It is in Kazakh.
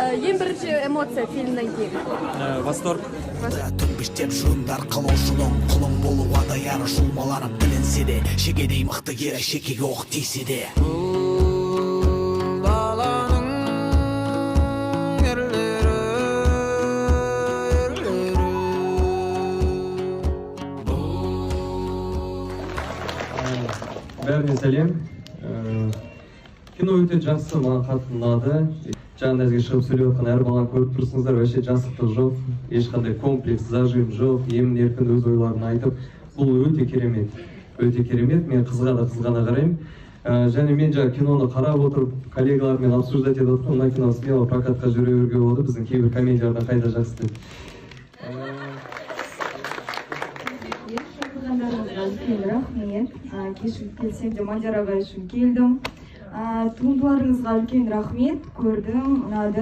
Ең бірінші эмоция фильмнен кейін? Восторг. Төмпештеп жұрындар қалаушының құлың болуға даяр, жұлмаланып тілінсе де, шегедей мықты ері шекеге оқ тисе де. Бұл даланың ерлері, ерлері. Бәріне сәлем. Кино өте жақсы, маған қатты ұнады. Жаңа әзге шығып сөйлеп жатқан әр баланы көріп тұрсыңыздар, вообще жасықтық жоқ, ешқандай комплекс, зажим жоқ, емін еркін өз ойларын айтып, бұл өте керемет, өте керемет. Мен қызға да қызғана қараймын. Және мен жаңа киноны қарап отырып, коллегалармен обсуждать етіп отырмын, мына кино смело прокатқа жүре беруге болады, біздің кейбір комедиялардан қайда жақсы деп. Шақырғандарыңызға үлкен рахмет. Кешігіп келсем де, Мадияр ағай үшін келдім. Туындыларыңызға үлкен рахмет, көрдім, ұнады.